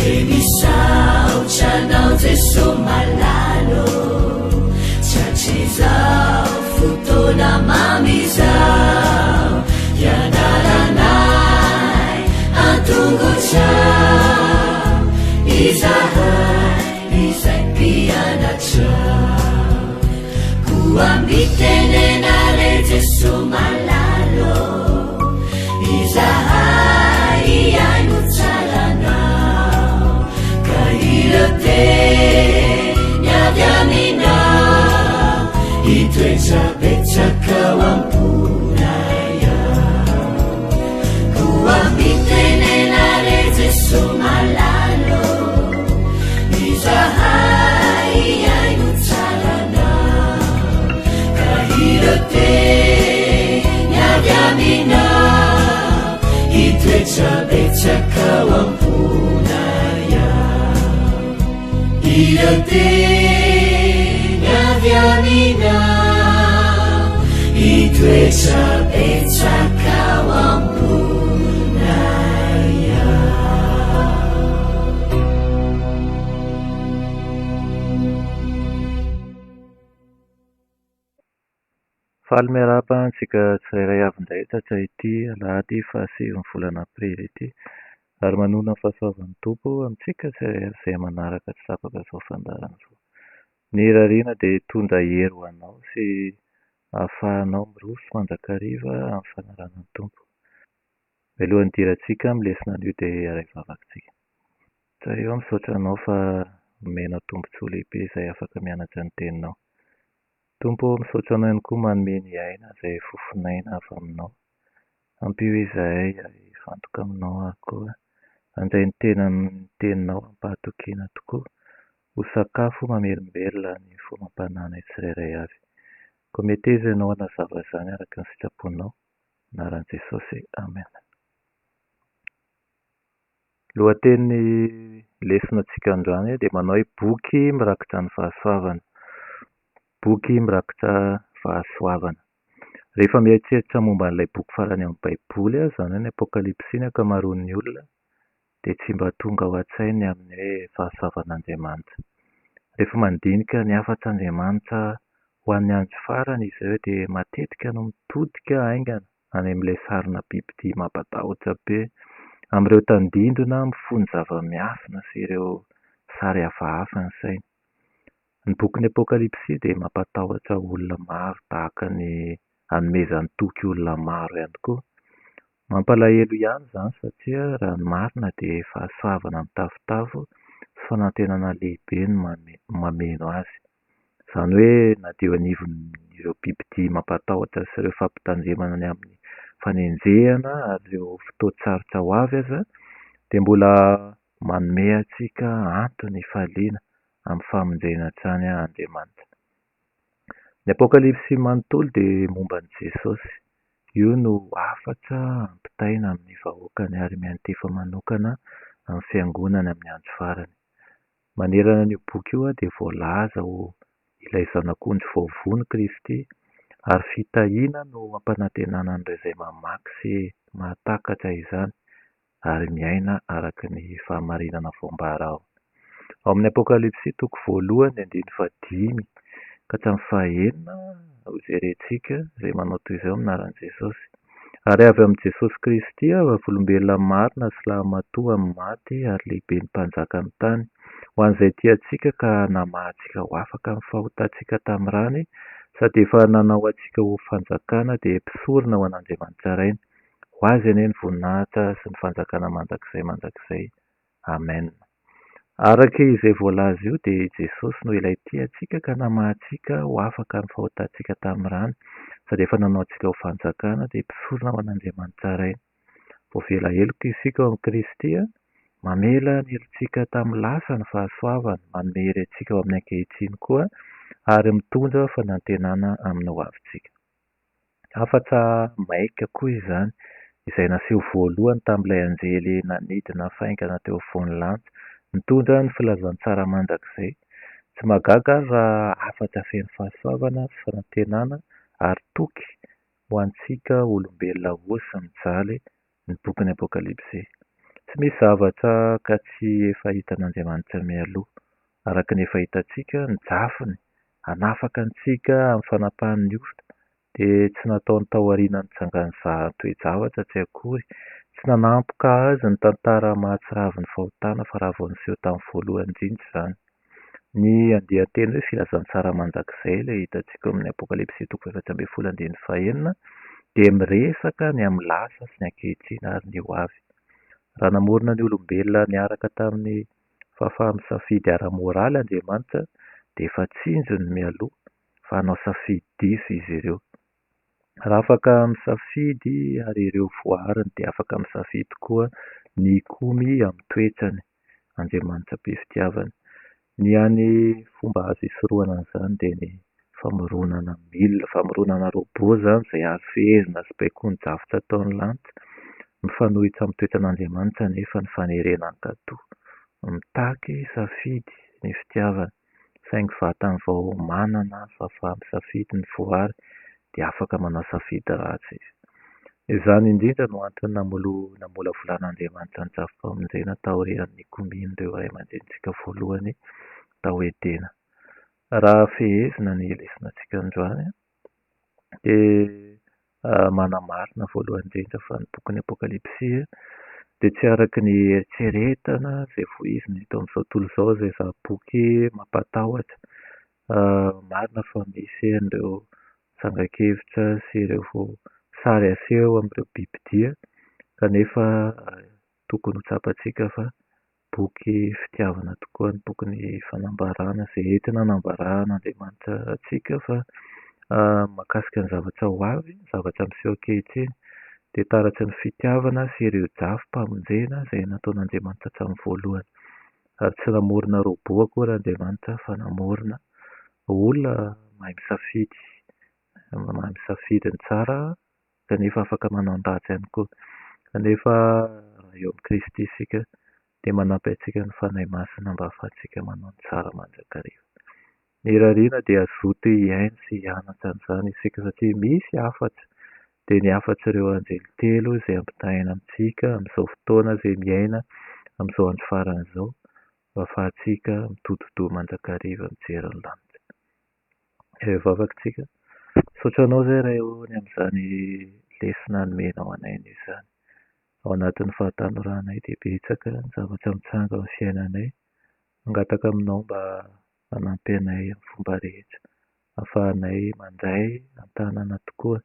Dia misaotra anao Jeso malala ô, Tratrizao fotoana mamy izao, Hianaranay an-tongotrao, Izahay izay mpianatrao. Koa mitenena re Jeso malala ô, Izahay hihaino tsara anao, Ka ireo teny avy aminao, Hitoetra betsaka ao am-ponay ao. Koa mitenena re Jeso malala ô, Izahay hihaino tsara anao, Ka ireo teny avy aminao, Hitoetra betsaka ao am-ponay ao. Ireo teny avy aminao, Hitoetra betsaka ao am-ponay ao. Faly miarahaba antsika tsirairay avy indray tratra ity alahady fahasivin'ny volana aprily ity ary manonona ny fahasoavan'ny Tompo amintsika tsirairay avy izay manaraka tsy tapaka izao fandaharana izao. Ny irariana dia hitondra hery ho anao sy ahafahanao miroso mandrakariva amin'ny fanarahana ny Tompo. Mialohan'ny hidirantsika amin'ny lesona anio dia iray vavaka isika. Ray ô, misaotra Anao fa nomenao tombontsoa lehibe izay afaka mianatra ny Teninao. Tompo ô, misaotra Anao ihany koa manome ny aina izay fofon'aina avy Aminao. Ampio izahay ary hifantoka Aminao ary koa handray ny tenan'ny Teninao am-pahatokiana tokoa ho sakafo mamelombelona ny fo amam-panahinay tsirairay avy. Koa meteza Ianao hanazava izany araka ny sitraponao. Anaran'i Jesosy, Amena. Lohatenin'ny lesona antsika androany dia manao hoe boky mirakitra ny fahasoavana. Boky mirakitra fahasoavana. Rehefa mieritreritra momba an'ilay boky farany amin'ny Baiboly, izany hoe ny Apokalypsy ny ankamaroan'ny olona, dia tsy mba tonga ao an-tsainy ny amin'ny hoe fahasoavan'Andriamanitra. Rehefa mandinika ny hafatr'Andriamanitra ho an'ny andro farany izy ireo dia matetika no mitodika haingana any amin'ilay sarina bibidia mampatahotra be, amin'ireo tandindona mifono zava-miafina sy ireo sary hafahafa ny sainy. Ny bokin'ny Apokalypsy dia mampatahotra olona maro tahaka ny anomezany toky olona maro ihany koa. Mampalahelo ihany izany satria raha ny marina dia fahasoavana mitafotafo sy fanantenana lehibe no mameno azy. Izany hoe na dia eo anivon'ireo bibidia mampatahotra sy ireo fampitandremana ny amin'ny fanenjehana ary ireo fotoan-tsarotra ho avy aza dia mbola manome antsika antony hifaliana amin'ny famonjena hatrany Andriamanitra. Ny Apokalypsy manontolo dia momba an'i Jesosy. Io no hafatra ampitaina amin'ny vahoakany ary miantefa manokana amin'ny fiangonany amin'ny andro farany. Manerana an'io boky io dia voalaza ho ilay Zanak'ondry voavono Kristy ary fitahiana no ampanantenana an'ireo izay mamaky sy mahatakatra izany ary miaina araka ny fahamarinana voambara ao. Ao amin'ny Apokalypsy toko voalohany andininy fahadimy ka hatramin'ny fahenina hojerentsika izay manao toy izao amin'ny anaran'i Jesosy. Ary avy amin'i Jesosy Kristy aho, vavolombelona marina sy lahimatoa amin'ny maty ary lehiben'ny mpanjakan'ny tany, ho an'izay tia antsika ka namaha antsika ho afaka amin'ny fahotantsika tamin'ny rany, sady efa nanao antsika ho fanjakana dia mpisorona ho an'Andriamanitra Rainy. Ho Azy anie ny voninahitra sy ny fanjakana mandrakizay mandrakizay. Amen. Araka izay voalaza io dia i Jesosy no ilay tia antsika ka namaha antsika ho afaka amin'ny fahotantsika tamin'ny rany sady efa nanao antsika ho fanjakana dia mpisorona ho an'Andriamanitra Rainy. Voavela heloka isika ao amin'i Kristy, mamela ny helotsika tamin'ny lasa ny fahasoavany, manome hery antsika ao amin'ny ankehitriny koa ary mitondra fanantenana amin'ny hoavintsika. Hafatra maika koa izany, izay naseho voalohany tamin'ilay anjely nanidina faingana teo afovoan'ny lanitra, nitondra ny filazantsara mandrakizay. Tsy mahagaga ary raha hafatra feno fahasoavana sy fanantenana ary toky ho antsika olombelona ory sy mijaly ny bokin'ny Apokalypsy. Tsy misy zavatra ka tsy efa hitan'Andriamanitra mialoha. Araka ny efa hitantsika, ny drafiny hanafaka antsika amin'ny fanapahan'ny ota dia tsy nataony taorian'ny nitsangan'ny toe-javatra tsy akory. Tsy nanampoka azy ny tantara mahatsiravin'ny fahotana fa raha vao niseho tamin'ny voalohany indrindra izany. Ny andian-teny hoe filazantsara mandrakizay ilay hitantsika ao amin'ny Apokalypsy toko fahefatra ambin'ny folo andininy fahenina dia miresaka ny amin'ny lasa sy ny ankehitriny ary ny ho avy. Raha namorona ny olombelona niaraka tamin'ny fahafaha-misafidy ara-moraly Andriamanitra dia efa tsinjony mialoha fa hanao safidy diso izy ireo. Raha afaka misafidy ary ireo voariny dia afaka misafidy koa ny hikomy amin'ny toetrany Andriamanitra be fitiavana. Ny hany fomba azo hisorohana an'izany dia ny famoronana milina, famoronana robot izany izay azo fehezina sy baikoin'ny drafitra ataon'ny lanitra. Mifanohitra amin'ny toetran'Andriamanitra anefa ny fanerena hankatò. Mitaky safidy ny fitiavana, saingy vatany vao manana fahafaha-misafidy ny voary dia afaka manao safidy ratsy izy. Izany indrindra no antony namolavolan'Andriamanitra ny drafi-pamonjena taorian'ny nikomian'ireo ray aman-drenintsika voalohany tao Edena. Raha fehezina ny lesonatsika androany dia manamarina voalohany indrindra fa ny bokin'ny Apokalypsy dia tsy araka ny eritreretana izay voizina eto amin'izao tontolo izao izay zava-boky mampatahotra. Marina fa misy an'ireo tsangan-kevitra sy ireo sary aseho amin'ireo bibidia kanefa tokony ho tsapantsika fa boky fitiavana tokoa ny bokin'ny fanambarana izay entina hanambaran'Andriamanitra antsika fa mahakasika ny zavatra ho avy, ny zavatra miseho ankehitriny dia taratry ny fitiavana sy ireo drafi-pamonjena izay nataon'Andriamanitra hatramin'ny voalohany. Ary tsy namorona robot akory Andriamanitra fa namorona olona mahay misafidy, mahay misafidy ny tsara kanefa afaka manao ny ratsy ihany koa. Kanefa raha eo amin'i Kristy isika dia manampy antsika ny Fanahy Masina mba hahafahantsika manao ny tsara mandrakariva. Ny irariana dia hazoto hihaino sy hianatra an'izany isika satria misy hafatra, dia ny hafatr'ireo anjely telo izay ampitahaina amintsika amin'izao fotoana izay miaina amin'izao andro farany izao mba hahafahantsika mitodi-doha mandrakariva mijery ny lanitra. Hivavaka isika. Misaotra anao izay Ray ô ny amin'izany lesona nomenao anay anio izany. Ao anatin'ny fahatanoranay dia betsaka ny zavatra mitranga amin'ny fiainanay. Mangataka aminao mba hanampy anay amin'ny fomba rehetra ahafahanay mandray an-tanana tokoa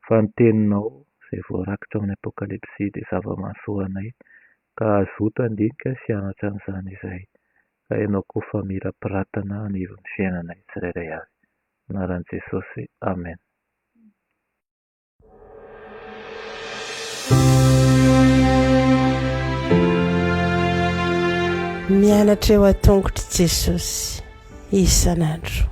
fa ny teninao izay voarakitra ao amin'ny Apokalypsy dia zava-mahasoa anay ka hazoto handinika sy hianatra an'izany izahay. Ka ianao koa famirapiratana anivon'ny fiainanay tsirairay avy. Anaran'i Jesosy, Amen. Mianatra eo an-tongotr'i Jesosy isan'andro.